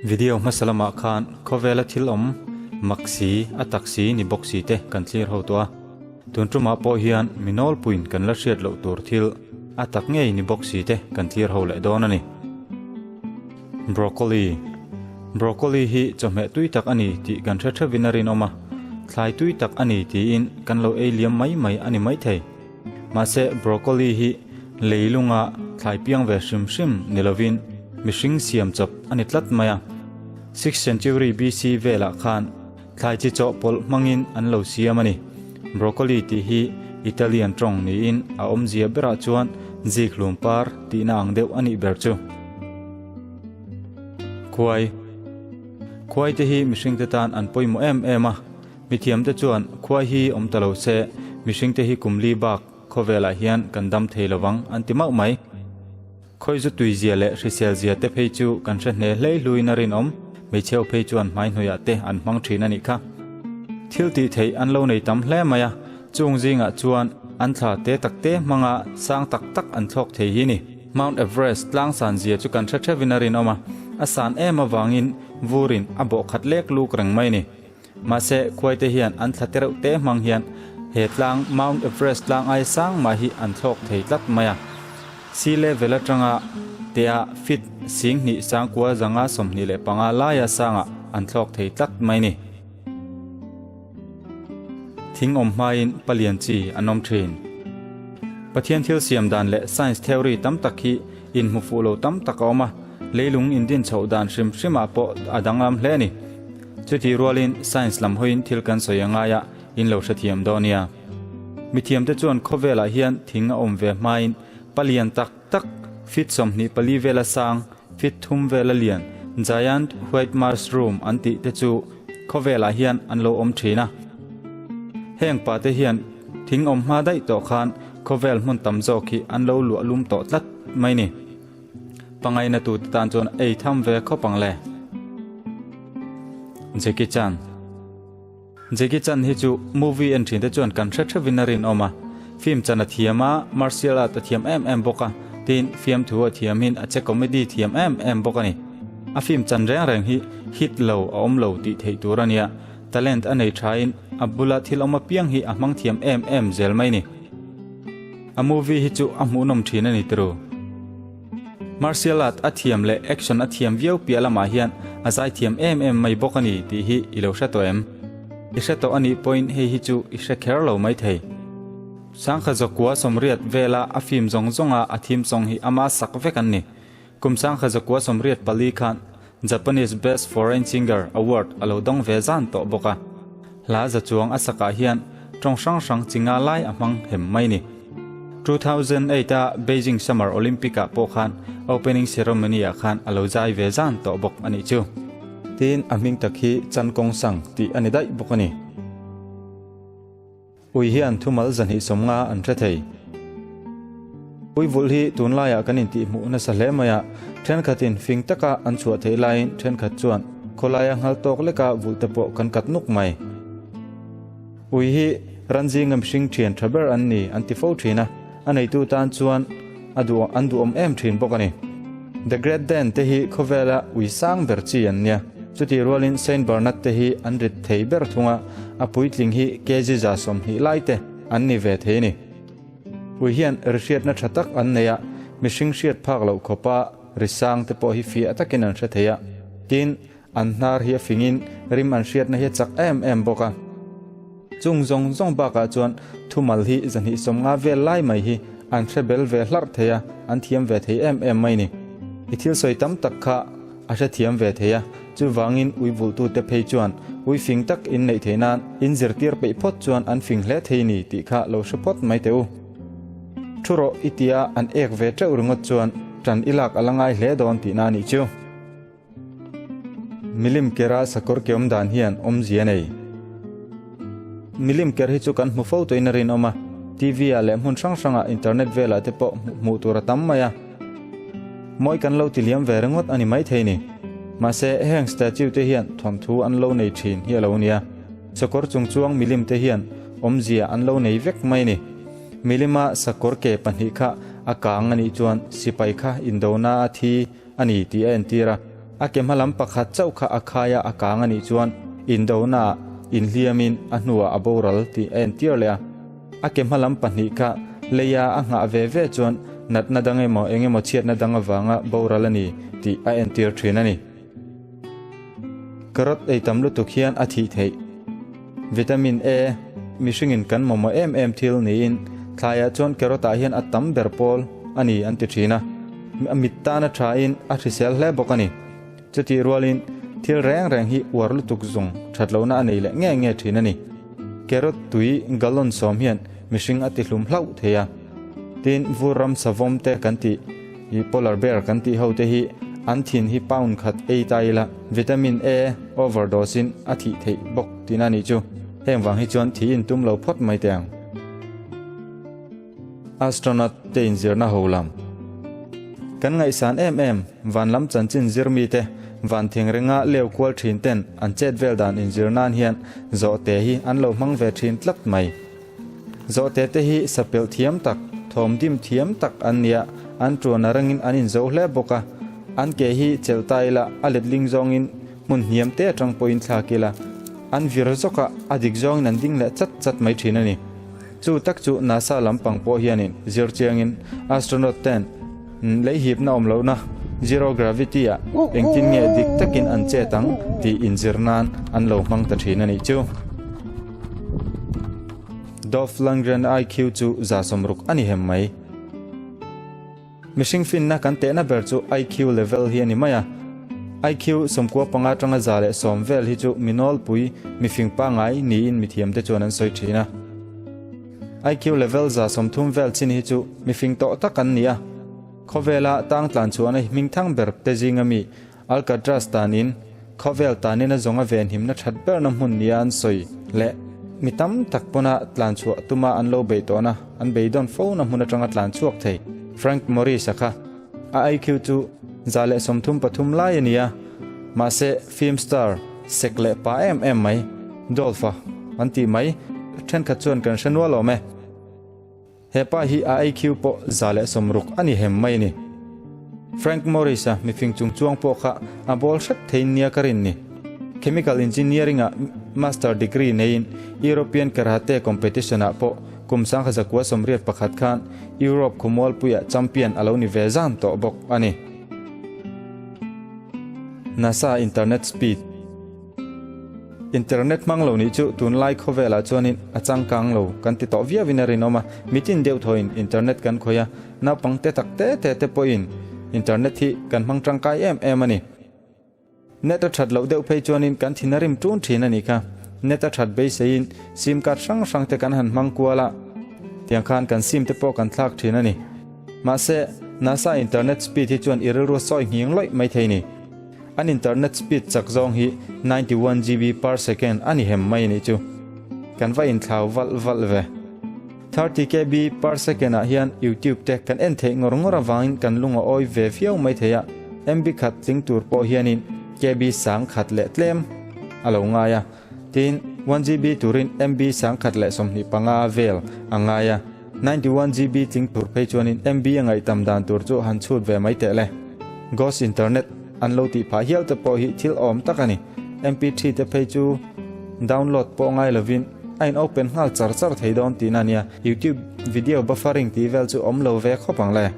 Video hmasa lamah khan khawvela thil awm mak si, a tak si ni bawk si te kan thlir ho tawh a. Tun tumah pawh hian mi nawlpuiin kan la hriat loh tur thil a tak ngei ni bawk si te kan thlir ho leh dawn a ni. Broccoli Broccoli hi chawhmeh tui tak a ni tih kan hre theuhin a rinawm a, thlai tui tak a ni tiin kan lo ei liam mai mai a ni maithei. Mahse broccoli hi leilunga thlai piang ve hrim hrim ni lovin mihring siam chawp a ni tlat mai a. Sixth century BC velah khan thlai chi chawhpawlh hmangin an lo siam a ni. Broccoli tih hi Italian tawng niin a awmzia berah chuan zik hlum par tihna ang deuh a nih ber chu. Khuai Khuai te hi mihringte tan an pawimawh em em a. Mithiamte chuan khuai hi awm ta lo se, mihringte hi kum li bak khawvelah hian kan dam thei lovang an ti mauh mai. Khawi zu tuizia leh hrisel zia te phei chu kan hre hne hlei hluin a rinawm, hmeichheu phei chuan hmaihnawihah te an hmang thin a nih kha. Thil tih theih an lo nei tam hle mai a, chung zingah chuan an thla te tak te hmanga sang tak tak an thlawk thei hi ni. Mount Everest tlang san zia chu kan hre theuhin a rinawm a, a san em avangin vurin a bawh khat lek luk reng mai ni. Mahse, khuaite hian an thla te reuh te hmang hian he tlang Mount Everest tlang ai sang mah hi an thlawk thei tlat mai a. Sea level atanga tea feet 10,000 sangkua zanga 25 laia sangah an thlawk thei tlat mai ni. Thing awm hmain palian chi an awm thin. Pathian thil siam dan leh science theory tam tak hi inhmu fuh lo tam tak a awm a, leilung indin chhoh dan hrim hrimah pawh a danglam hle a ni. Chutih rualin science lam hawiin thil kan sawi a ngai a, in lo hrethiam dawn nia. Mithiamte chuan khawvelah hian thing a awm ve hmain palian tak tak, feet 24 vela sang, feet thum vela lian, giant white mushroom an tih te chu khawvelah hian an lo awm thin a. Heng pate hian thing awm hma daih tawh khan khawvel hmun tam zawk hi an lo luah lum tawh tlat mai ni. Pangaina tute tan chuan ei tham ve khawp ang le. Jackie Chan Jackie Chan hi chu movie en thin te chuan kan hre theuhin a rinawm a. Film chan a thiam a, martial art a thiam em em bawk a, tin fiamthu a thiamin a che comedy thiam em em bawk a ni. A film chan reng reng hi hit lo a awm lo tih theih tur a nia. Talent a nei thain a bula thil awm apiang hi a hmang thiam em em zel mai ni. A movie hi chu a hmuhnawm thin a ni tru. Martial art a thiam leh action a thiam viau piah lamah hian a zai thiam em em mai bawk a ni tih hi i lo hre tawh em? I hre tawh a nih pawhin hei hi chu i hre kher lo mai thei. Sangkha Zakua 80 vela a film zawng zawnga a theme song hi ama sak vek an ni. Kum sangkha zakua 84 khan Japanese Best Foreign Singer Award a lo dawng ve zan tawh bawk a. Hla za chuang a sakah hian tawng hrang hrang chi nga lai a hmang hem mai ni. 2008 a Beijing Summer Olympic ah pawh khan opening ceremony ah khan a lo zai ve zan tawh bawk a nih chu. Tin, a hming tak hi Chan Kong Sang tih a ni daih bawk a ni. Ui hian thumal 250 an hre thei. Ui vulh hi tunlaiah kan intihhmuh nasa hle mai a, thenkhatin fing taka an chhuah theih laiin thenkhat chuan khawlaia nghal tawk leka vulh te pawh kan kat nuk mai. Ui hi ranzinga mihring thian tha ber an ni an ti fo thin a, a neitu tan chuan a duh an duhawm em thin bawk a ni. The Great Dane te hi khawvela ui sang ber chi an nia. Chutih rualin Saint Bernard te hi an rit thei ber thung a, a puitling hi kg 20 lai te an ni ve thei a ni. Ui hian ri hriatna tha tak an nei a, mihring hriat phak loh khawpa ri sang te pawh hi fiah takin an hre thei a. Tin, An hnar hi a fingin rim an hriatna hi a chak em em bawk a. Chung zawng zawng bakah chuan thumal hi 250 vel lai mai hi an hre bel ve hlarh thei a, an thiam ve thei em em mai ni. I thil sawi tam tak kha a hre thiam ve thei a, chuvangin ui vulhtute phei chuan ui fing tak in neih theih nan in zirtir peih phawt chuan an fing hle thei ni tih kha lo hre phawt mai teh u. Thu rawh i tia an ek ve teuh ringawt chuan tan i lak a la ngai hle dawn tihna a nih chu. Milim kera sakawr ke awm dan hian awmzia a nei. Milim ker hi chu kan hmu fo tawhin a rinawm a, TV ah leh hmun hrang hrangah internet velah te pawh hmuh tur a tam mai a. Mawi kan lo ti liam ve ringawt a ni maithei ni. Mahse, heng statue te hian thawnthu an lo nei thin hi a lo nia. Sakawr chungchuang milim te hian awmzia an lo nei vek mai ni. Milima sakawr ke pahnih kha a kang a nih chuan sipai kha indona a thi a ni tih a entir a. A ke hma lam pakhat chauh kha a khai a, a kang a nih chuan indonaah inhliamin a hnuah a boral tih a entir leh a. A ke hma lam pahnih kha leia a nghah ve ve chuan natna dang emaw eng emaw chhiatna dang avanga boral a ni tih a entir thin a ni. Carrot ei tam lutuk hian a thih theih. Vitamin A, mihringin kan mamawh em em thil niin thlaiah chuan carrot ah hian a tam ber pawl a ni an ti thin a. A mit tan a thain a hrisel hle bawk a ni. Chutih rualin thil reng reng hi uar lutuk zung that lohna a nei leh nge nge thin a ni. Carrot tui gallon sawm hian mihring a tihlum hlauh thei a. Tin, vur ram savawm te kan tih hi polar bear kan tih ho te hi an thin hi pound khat ei ta ila vitamin A overdose in a thih theih bawk tihna a nih chu. Heng vang hi chuan thi in tum lo phawt mai teh ang. Astronaut te inzirna ho lam. Kan ngaihsan em em, van lam chanchin zir mite, van thing ringa leu kual thin ten an chet vel dan inzir nan hian zawhte hi an lo hmang ve thin tlat mai. Zawhte te hi sapelh thiam tak, thawm dim thiam tak an nia, an tuan a rangin an inzo hle bawk a. An ke hi chelh ta ila a letling zawngin hmun hniam te atang pawhin thlak ila an vir zawk a, a dik zawngin an ding leh chat chat mai thin a ni. Chu tak chu NASA lampang pawh hianin zir chiangin astronaut ten lei hipna awm lohna zero gravity ah engtin nge dik takin an chet ang tih inzir nan an lo hmang ta thin a nih chu. Dolph Lundgren IQ chu 60 a ni hem mai. Mihring finna kan tehna ber chu IQ level hi a ni mai a. IQ 95 atanga 110 vel hi chu mi nawlpui, mifing pangngai niin mithiamte chuan an sawi thin a. IQ level 130 vel chin hi chu mifing tawh tak an ni a. Khawvela tang tlan chhuahna hi hmingthang ber te zinga mi Alcatraz tanin khawvel tanin a zawnga venhimna that berna hmun nia an sawi leh mi tam tak pawna tlan chhuah tuma an lo beih tawhna an beidawn fona hmun atanga tlan chhuak thei Frank Morris-a kha a IQ chu 133 lai a ni a, mahse film star sek leh pa em em mai Dolph-a an tih mai thenkhat chuan kan hre nual awm e. He pa hi a IQ pawh 160 a ni hem mai a ni. Frank Morris-a mifing chung chuang pawh kha a bawl hrep theiin nia ka rin ni. Chemical Engineering-ah Master Degree neiin European Karate Competition-ah pawh kum 1981 khan Europe khawmualpuiah champion a lo ni ve zan tawh bawk a ni. NASA Internet Speed. Internet hmang lo nih chu tunlai khawvelah chuanin a changkang lo kan ti tawh viauin a rinawm a, mitin deuh thawhin internet kan khawih a, naupang te tak te te te pawhin internet hi kan hmang tangkai em em a ni. Net a that loh deuh phei chuanin kan thin a rim tun thin a nih kha. Net a that beiseiin sim card hrang hrang te kan han hmang kual a, tiang khan kan sim te pawh kan thlak thin a ni. Mahse, NASA internet speed hi chuan i rilru a sawi nghing lawih mai thei ni. An internet speed chak zawng hi 91 GB per second a ni hem mai nih chu. Kan va inthlau valh valh ve. 30 KB per second ah hian YouTube te kan en theih ngawr ngawr avangin kan lung a awi ve viau mai thei a, MB khat tling tur pawh hianin KB sang khat leh tlem a lo ngai a. Tin, 1 GB turin MB sang khat leh 25 vel a ngai a, 91 GB tling tur phei chuanin MB a ngaihtam dan tur chu han chhut ve mai teh le. Ghost internet an lo tih phah hial te pawh hi thil awm tak a ni. MP3 te phei chu download pawh ngai lovin a in open nghal char char thei dawn tihna a nia. YouTube video buffering tih vel chu awm lo ve khawp ang le.